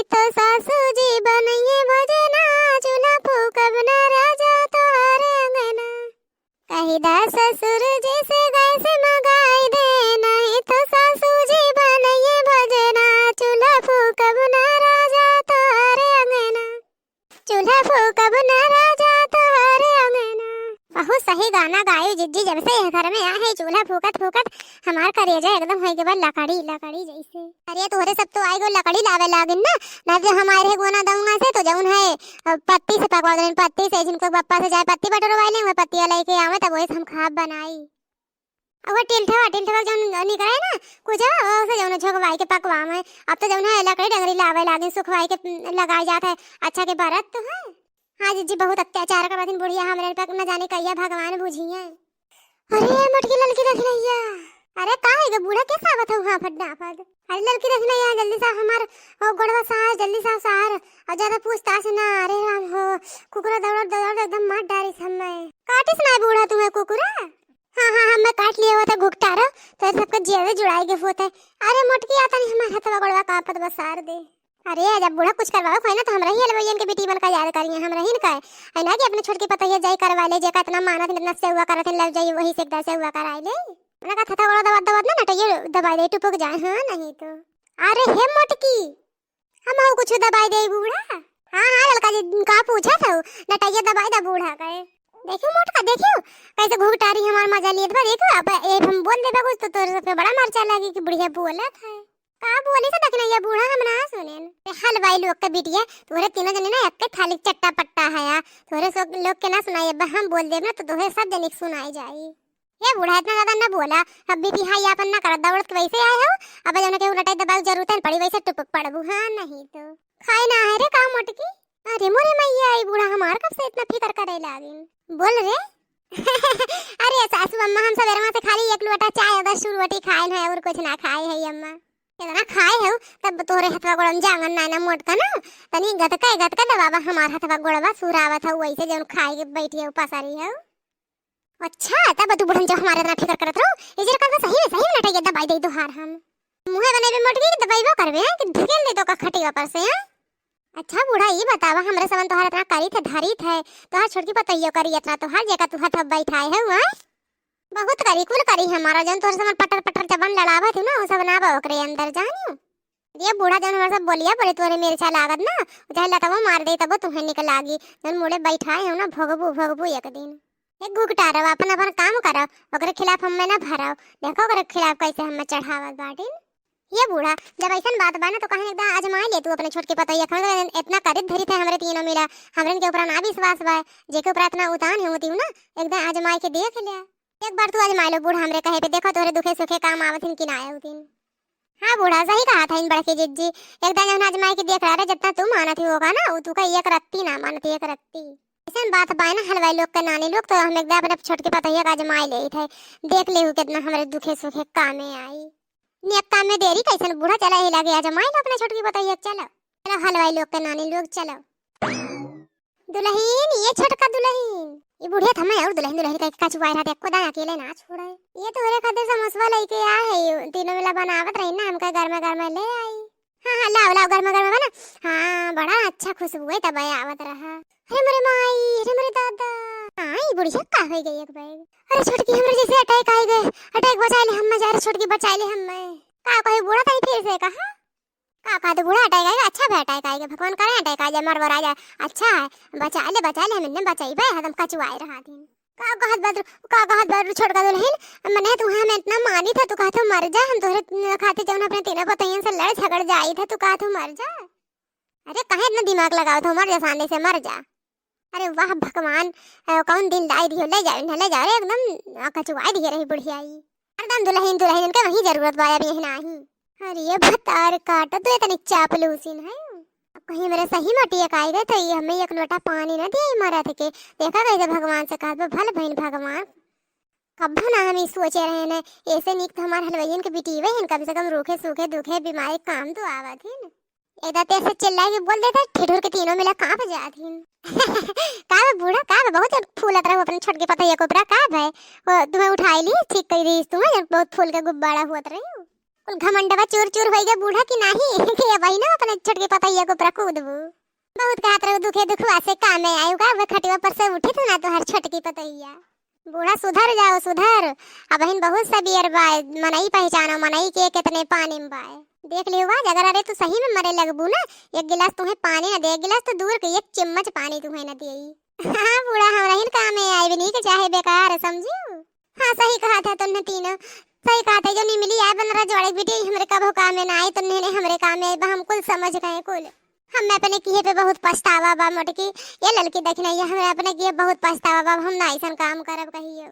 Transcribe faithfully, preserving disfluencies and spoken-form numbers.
तो सासू जी बनइहे भोजना, चूल्हा फूकब ना राजा तोहरे अंगना। कहि दा ससुर जी से गैस मंगाई दे, नहीं तो सासू जी बनइहे भोजना, चूल्हा फूकब ना राजा तोहरे अंगना। चूल्हा फूकब ना राजा तोहरे अंगना। बहुत सही गाना गायो जिज्जी, जब से यह घर में आए हैं, चूल्हा फूकत फूकत हमार करेजा एकदम होइ गवा लकड़ी लकड़ी जैसे। अरे तोहरे सब तो आइ गो लकड़ी लावे लागिन ना, ना तो हमारे गोना दऊंगा से तो जौन है, अ, पत्ती से पकवा देन, पत्ती से जिनको बप्पा से जाए पत्ती बटोरवाई लें, वह पत्ती लेके आवे तब वही से हम खाब बनाई। अउर टिलठवा, टिलठवा जौन निकरे ना, कुजवा, ओसे जौन झोंकवाई के पकवावे। अब तो जौन है, लकड़ी डंगरी लावे लागिन, सुखवाई के, उम, लगाई जात है। अच्छा के बरत तो है। हाँ जिज्जी, बहुत अत्याचार करत बा बूढ़िया हमरे पर, न जाने कहिया भगवान बुझिए। अरे मोटकी ललकी दखिनैया, अरे का है गे बूढ़ा, कैसे आवत है वहाँ फट डाफत? अरे ललकी दखिनैया, जल्दी से हमार ओ गोड़वा सार, जल्दी से सार, और ज्यादा पूछताछ ना। अरे राम हो, कुकुरा दौड़त दौड़त एकदम मार डारिस हमें। काटिस ना बूढ़ा तुम्हें कुकुरा? हाँ, हाँ, हाँ, मैं काट लिया हुआ था घुघटारा, तो सबका जियरे जुड़ाई के होत है। अरे मोटकी, आता नहीं हमार हथवा गोड़वा कांपत बा, सार दे। अरे, जब बूढ़ा कुछ करवावे कोई ना, तो हमरा ही हलवाइयन के बिटियन का याद करिए, हमरा ही न कहे। है ना कि अपने छोटकी पतोहिया जाई करवा ले, जेका इतना मानत, इतना सेवा करत है, लव जाई, वही से एक दाँय सेवा कराई ले। अपना का हथवा गोड़वा दबात दबात ना नटैया दबाई दे, टुपुक जाए, हाँ, नहीं तो। अरे हे मोटकी, हम हऊ कुछ दबाई दे बूढ़ा। हाँ, हाँ, ललका जी, का पूछत हऊ? नटैया दबाई दा बूढ़ा के। देखियो मोटका, देखियो, कैसे घुघटारी हमार मजा लेत बा। देखियो, अब ए हम बोल देबे कुछ, तो तोरे सबके बड़ा मरचा लागी कि बुढ़िया बोलत है। का बोली से दखिनैया बूढ़ा, हम ना सुनेन। ए हलवाई लोग के बिटिया, तोरे तीनों जने ना एक्के थाली चट्टा पट्टा है या। तोरे सब लोग के ना सुनाई, अब हम बोल देब ना, तो तोरे सब जने के सुनाई जाई। ए बूढ़ा, इतना ज्यादा ना बोला, अब बीपी हाई आपन ना करत, दौड़त के वैसे आए हो, अब जौन केहू नटाई दबाई जरूरत है पड़ी, वैसे टुपक पड़बू, हाँ नहीं तो। खाए ना है रे का मोटकी? अरे मोरे मैया, ई बूढ़ा हमार कब से इतना फिकर करे लागिन? बोल रे। अरे सासू अम्मा, हम सवेरवा से खाली एक लोटा चाय और दस रोटी खाए है, और कुछ ना खाए है अम्मा। इतना खाए है तब तोहरे हथवा गोड़वा में जांगन ना, ना मोटका ना, तनी गतका गतका दबावा हमार हथवा गोड़वा, सुरावत है वैसे जौन खाए के बैठी है पसारी है। अच्छा, तब तू बुढ़न जब हमारे इतना फिकर करत रहो, ये जरा कहता सही में, सही में नटैया दबाई दे तोहार हम। मुँहे बनेबे मोटकी के दबाइबो करबे, हैं, कि ढकेल दे तो का खटिया पर से, हैं? अच्छा बूढ़ा, ई बतावा, हमरे समन तोहार इतना करी थे, धरी थे, तोहार छोटकी पतोहियो करी इतना तोहार, जेका तू हाथ बैठाए है, हैं? बहुत करी, कुल करी हमारा, जौन तोहरे समन पटर पटर जबान लड़ावत हूँ ना, वो सब ना बा ओकरे अंदर, जानियो। ये बूढ़ा जौन हमारे सब बोलिया बोले, तोरे मिर्चा लागत ना, चाहे लतवा मार दे, तबो तुम्हें निक लागी। जौन मुड़े बैठाए हो ना, भोगबू, भोगबू एक दिन। एक घुघटारव, अपन, अपन काम करव, ओकरे खिलाफ हमें ना भरव। देखो ओकरे खिलाफ कैसे हमें चढ़ावत बाटिन। ये बूढ़ा, जब ऐसन बात बा ना, तो कहीं एकदम आजमाए ले तू अपने छोटकी पतोहिया, कम से कम इतना करीब धरी थे हमरे तीनों मिला, हमरन के ऊपर ना विश्वास बा, जेके ऊपर इतना उतान है होती हूँ ना, एकदम आजमाए के देख ले। एक बार तू आजमाए लो बूढ़ा हमरे कहे पे, देखो तोहरे दुखे सुखे काम आवत हिन कि ना आवत हिन। हाँ बूढ़ा, सही कहा था इन बड़के जिज्जी। एक दाँय जौन आजमाए के देख रहा रे, जितना तू मानत ही होगा ना, वो तू का एक रत्ती ना मानत, एक रत्ती। ऐसन बात बाय ना, हलवाई लोग के नानी लोग, तो हम एक दाँय अपने छोटकी पतोहिया का आजमाए ले थे, देख ले हूँ कितना हमरे दुखे सुखे कामे आई। नेक काम में देरी कैसन बूढ़ा, चला ही लागे आजमाए लो अपने छोटकी पतोहिया, चलो। चलो हलवाई लोग के नानी लोग, चलो। दुलहिन, ये छोटका दुलहिन, ये बुढ़िया थमे और दुलहिन, दुलहिन कह के कचुआए रहते, एको दाना अकेले ना छोड़े। ये तोहरे खातिर समोसवा लेके आ है, ये तीनों मिला बनावत रही ना, हमका गर्मा गर्मा ले आई। हाँ, हाँ, लाओ, लाओ, गर्मा गर्मा बना। हाँ, बड़ा अच्छा खुशबू है, तब आवत रहा। अरे मोरे माई, अरे मोरे दादा। हाँ, ये बुढ़िया का हो गई एक बैग। अरे छोटकी, हमरे जैसे अटैक आ गए, अटैक बचा ले हम, जा रे छोटकी, बचा ले हम। का कहे बूढ़ा, तनी फिर से कहा। का कहत बूढ़ा, अटैक आइगा? अच्छा भे, अटैक आइगा, भगवान करे अटैक आ जाए, मर वर आ जाए। अच्छा है, बचा ले, बचा ले, हम इन्हें बचाई बे, हम कचुआए रहा दिन। का कहत बादरू, का कहत बादरू छोटका दुलहिन, मने तू हमें इतना मानी था, तू कहत हो मर जा, हम तोहरे खातिर जौन अपने तीनों पतोहियन से लड़ झगड़ जाई था, तू कहत हो मर जा। अरे काहे इतना दिमाग लगावत हो, मर जा, शांति से मर जा। अरे वाह भगवान, अ, कौन दिन लाई दियो, ले जाओ इन्हें, ले जाओ रे, एकदम, अ, कचुआई दिए रही बुढ़िया ई। हरदम दुलहिन, दुलहिन के वही जरूरत बा, अब यही नाही। अरे ये भतार काटा, तू इतनी चापलूसिन है। अब कहीं मेरे सही मटिया काई गए तो ये हमें एक लोटा पानी ना दिए मरत के। देखा गई तो भगवान से कहत बा, भल भइन भगवान। कब्बो ना हम ई सोचे रहे न, ऐसे नीक तो हमार हलवाइयन के बिटीवे हन, कम से कम रूखे सूखे दुखे बीमारी काम तो आवत हिन। एकदम तेज से चिल्लाए के बोल देता, ठिठुर के तीनों मिला कांप जात हिन। का बे बूढ़ा, का बे, बहुत जन फूलत रहो अपने छोटकी पतोहिया के ऊपरा, का बे? वो तुम्हें उठाई ली, ठीक कर दी तुम्हें, जब बहुत फूल के गुब्बारा हुआ रही। घमंडवा चूर चूर होइगा बूढ़ा कि नाही कि अबहिनो अपने छोटकी पतोहिया के ऊपर कूदबू। बहुत कहत रहू दुखे दुखवा से कामे आइबू का, वे खटिया पर से उठी तो ना तोहर छोटकी पतोहिया। बूढ़ा सुधर जाओ सुधर, अबहिन बहुत सबेर बाय, मनई पहचानो मनई के कितने पानी में बाय। देख लियो आज अगर अरे तू सही में मरे लगबू ना, एक गिलास तुहे पानी ना दे, एक गिलास तो दूर के एक चम्मच पानी तुहे ना देई। हाँ बूढ़ा, हमरहिन कामे आइबे नीक चाहे बेकार, समझू? हाँ सही कहत है तुन्ने तीनों, सही कहत है। जो निमली आए बनरा जोड़े बिटी, हमरे कबो कामे ना आई, तुन्ने ने हमरे कामे आई बा, हम कुल समझ गए कुल। हमें अपने किहे पे बहुत पछतावा बा मोटकी, ये ललकी देखना ये हमें अपने किहे बहुत पछतावा बा, हम ना ऐसन काम करब कहियो।